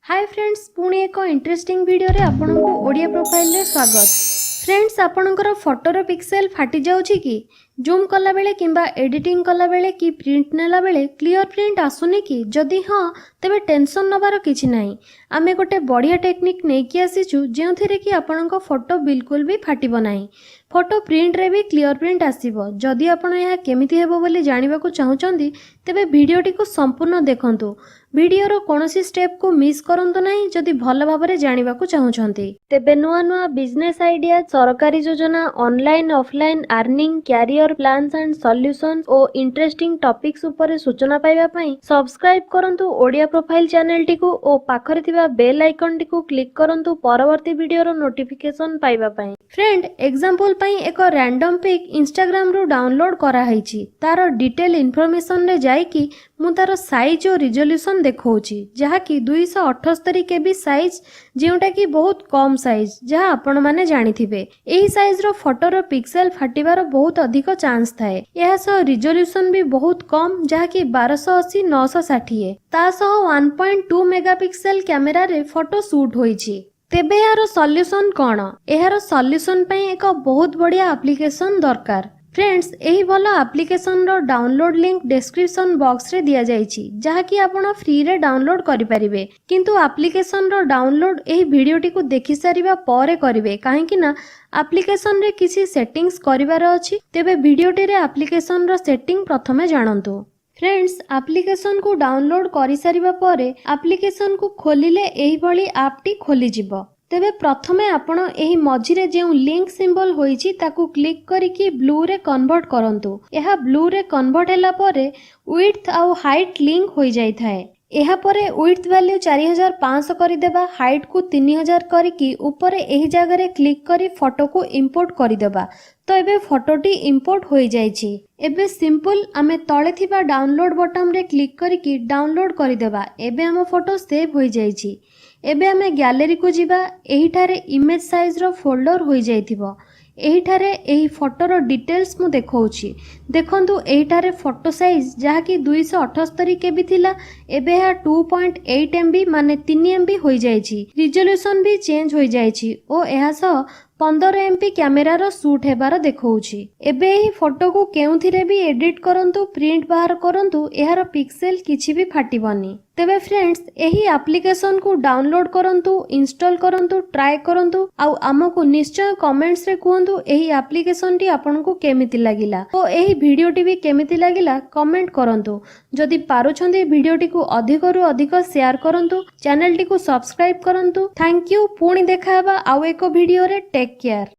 ହାଏ friends, ପୁଣି ଏକ interesting ଭିଡ଼ିଓରେ ଆପଣଙ୍କୁ ଓଡ଼ିଆ ପ୍ରୋଫାଇଲରେ ସ୍ୱାଗତ। ଫ୍ରେଣ୍ଡସ୍, ଆପଣଙ୍କର ଫଟୋର ପିକ୍ସେଲ୍ ଫାଟିଯାଉଛି କି? ଜୁମ୍ କଲାବେଳେ କିମ୍ବା ଏଡ଼ିଟିଂ କଲାବେଳେ କି ପ୍ରିଣ୍ଟ ନେଲାବେଳେ କ୍ଲିଅର ପ୍ରିଣ୍ଟ ଆସୁନି କି? ଯଦି ହଁ, ତେବେ ଟେନସନ୍ ନେବାର କିଛି ନାହିଁ। ଆମେ ଗୋଟେ ବଢ଼ିଆ ଟେକ୍ନିକ୍ ନେଇକି ଆସିଛୁ, ଯେଉଁଥିରେ କି ଆପଣଙ୍କ ଫଟୋ ବିଲକୁଲ ବି ଫାଟିବ ନାହିଁ, ଫଟୋ ପ୍ରିଣ୍ଟରେ ବି କ୍ଲିଅର ପ୍ରିଣ୍ଟ ଆସିବ। ଯଦି ଆପଣ ଏହା କେମିତି ହେବ ବୋଲି ଜାଣିବାକୁ ଚାହୁଁଛନ୍ତି, ତେବେ ଭିଡ଼ିଓଟିକୁ ସମ୍ପୂର୍ଣ୍ଣ ଦେଖନ୍ତୁ। ଭିଡ଼ିଓର କୌଣସି ଷ୍ଟେପକୁ ମିସ୍ କରନ୍ତୁ ନାହିଁ, ଯଦି ଭଲ ଭାବରେ ଜାଣିବାକୁ ଚାହୁଁଛନ୍ତି। ତେବେ ନୂଆ ନୂଆ ବିଜନେସ୍ ଆଇଡିଆ, ସରକାରୀ ଯୋଜନା, online offline earning, career plans and solution O interesting topics ଉପରେ ସୂଚନା ପାଇବା ପାଇଁ ସବସ୍କ୍ରାଇବ୍ କରନ୍ତୁ ଓଡ଼ିଆ ପ୍ରୋଫାଇଲ୍ ଚ୍ୟାନେଲଟିକୁ ଓ ପାଖରେ ଥିବା ବେଲ୍ ଆଇକନ୍ଟିକୁ କ୍ଲିକ୍ କରନ୍ତୁ ପରବର୍ତ୍ତୀ ଭିଡ଼ିଓର ନୋଟିଫିକେସନ୍ ପାଇବା ପାଇଁ। ଫ୍ରେଣ୍ଡ, ଏକ୍ଜାମ୍ପଲ୍ ପାଇଁ ଏକ ରାଣ୍ଡମ୍ ପିକ୍ ଇନଷ୍ଟାଗ୍ରାମରୁ ଡାଉନଲୋଡ୍ କରାହେଇଛି। ତାର ଡିଟେଲ୍ ଇନଫର୍ମେସନରେ ଯାଇକି ମୁଁ ତାର ସାଇଜ୍ ଓ ରିଜଲ୍ୟୁସନ୍ ଦେଖାଉଛି, ଯାହାକି 278 କେବି ସାଇଜ୍, ଯେଉଁଟାକି ବହୁତ କମ୍ ସାଇଜ୍, ଯାହା ଆପଣମାନେ ଜାଣିଥିବେ। ଏହି ସାଇଜ୍ର ଫଟୋର ପିକ୍ସେଲ୍ ଫାଟିବାର ବହୁତ ଅଧିକ ଚାନ୍ସ ଥାଏ। ଏହା ସହ ରିଜଲ୍ୟୁସନ୍ ବି ବହୁତ କମ୍, ଯାହାକି 1280 960। ତା ସହ 1.2 ମେଗାପିକ୍ସେଲ୍ କ୍ୟାମେରାରେ ଫଟୋ ସୁଟ୍ ହୋଇଛି। ତେବେ ଏହାର ସଲ୍ୟୁସନ୍ କ'ଣ? ଏହାର ସଲ୍ୟୁସନ୍ ପାଇଁ ଏକ ବହୁତ ବଢ଼ିଆ ଆପ୍ଲିକେସନ୍ ଦରକାର। ଫ୍ରେଣ୍ଡସ୍, ଏହି ଭଲ ଆପ୍ଲିକେସନର ଡାଉନଲୋଡ୍ ଲିଙ୍କ ଡେସ୍କ୍ରିପସନ୍ ବକ୍ସରେ ଦିଆଯାଇଛି, ଯାହାକି ଆପଣ ଫ୍ରିରେ ଡାଉନଲୋଡ୍ କରିପାରିବେ। କିନ୍ତୁ ଆପ୍ଲିକେସନର ଡାଉନଲୋଡ୍ ଏହି ଭିଡ଼ିଓଟିକୁ ଦେଖିସାରିବା ପରେ କରିବେ, କାହିଁକି ନା ଆପ୍ଲିକେସନରେ କିଛି ସେଟିଂସ୍ କରିବାର ଅଛି। ତେବେ ଭିଡ଼ିଓଟିରେ ଆପ୍ଲିକେସନର ସେଟିଂ ପ୍ରଥମେ ଜାଣନ୍ତୁ। ଫ୍ରେଣ୍ଡସ୍, ଆପ୍ଲିକେସନକୁ ଡାଉନଲୋଡ୍ କରିସାରିବା ପରେ ଆପ୍ଲିକେସନକୁ ଖୋଲିଲେ ଏହିଭଳି ଆପ୍ଟି ଖୋଲିଯିବ। ତେବେ ପ୍ରଥମେ ଆପଣ ଏହି ମଝିରେ ଯେଉଁ ଲିଙ୍କ ସିମ୍ବଲ ହୋଇଛି, ତାକୁ କ୍ଲିକ୍ କରିକି ବ୍ଲୁରେ କନଭର୍ଟ କରନ୍ତୁ। ଏହା ବ୍ଲୁରେ କନଭର୍ଟ ହେଲା ପରେ ୱିଡ୍ଥ ଆଉ ହାଇଟ୍ ଲିଙ୍କ ହୋଇଯାଇଥାଏ। ଏହାପରେ ୱିଡ୍ଥ ଭ୍ୟାଲ୍ୟୁ 4500 କରିଦେବା, ହାଇଟ୍କୁ 3000 କରିକି ଉପରେ ଏହି ଜାଗାରେ କ୍ଲିକ୍ କରି ଫଟୋକୁ ଇମ୍ପୋର୍ଟ କରିଦେବା। ତ ଏବେ ଫଟୋଟି ଇମ୍ପୋର୍ଟ ହୋଇଯାଇଛି। ଏବେ ସିମ୍ପଲ ଆମେ ତଳେ ଥିବା ଡାଉନଲୋଡ୍ ବଟନରେ କ୍ଲିକ୍ କରିକି ଡାଉନଲୋଡ୍ କରିଦେବା। ଏବେ ଆମ ଫଟୋ ସେଭ୍ ହୋଇଯାଇଛି। ଏବେ ଆମେ ଗ୍ୟାଲେରୀକୁ ଯିବା। ଏହିଠାରେ ଇମେଜ୍ ସାଇଜ୍ର ଫୋଲ୍ଡର ହୋଇଯାଇଥିବ। ଏହିଠାରେ ଏହି ଫଟୋର ଡିଟେଲ୍ସ ମୁଁ ଦେଖାଉଛି। ଦେଖନ୍ତୁ, ଏହିଠାରେ ଫଟୋ ସାଇଜ୍ ଯାହାକି 278 କେବି ଥିଲା, ଏବେ ଏହା 2.8 ଏମ୍ବି, ମାନେ 3 ଏମ୍ବି ହୋଇଯାଇଛି। ରିଜଲ୍ୟୁସନ୍ ବି ଚେଞ୍ଜ ହୋଇଯାଇଛି ଓ ଏହା ସହ 15 ଏମ୍ପି କ୍ୟାମେରାର ସୁଟ୍ ହେବାର ଦେଖାଉଛି। ଏବେ ଏହି ଫଟୋକୁ କେଉଁଥିରେ ବି ଏଡିଟ୍ କରନ୍ତୁ, ପ୍ରିଣ୍ଟ ବାହାର କରନ୍ତୁ, ଏହାର ପିକ୍ସେଲ୍ କିଛି ବି ଫାଟିବନି। ତେବେ ଫ୍ରେଣ୍ଡସ୍, ଏହି ଆପ୍ଲିକେସନକୁ ଡାଉନଲୋଡ୍ କରନ୍ତୁ, ଇନଷ୍ଟଲ୍ କରନ୍ତୁ, ଟ୍ରାଏ କରନ୍ତୁ ଆଉ ଆମକୁ ନିଶ୍ଚୟ କମେଣ୍ଟସରେ କୁହନ୍ତୁ ଏହି ଆପ୍ଲିକେସନଟି ଆପଣଙ୍କୁ କେମିତି ଲାଗିଲା ଓ ଏହି ଭିଡ଼ିଓଟି ବି କେମିତି ଲାଗିଲା କମେଣ୍ଟ କରନ୍ତୁ। ଯଦି ପାରୁଛନ୍ତି, ଭିଡ଼ିଓଟିକୁ ଅଧିକରୁ ଅଧିକ ସେୟାର କରନ୍ତୁ, ଚ୍ୟାନେଲଟିକୁ ସବସ୍କ୍ରାଇବ୍ କରନ୍ତୁ। Thank you. ପୁଣି ଦେଖାହେବା ଆଉ ଏକ ଭିଡ଼ିଓରେ। Take care.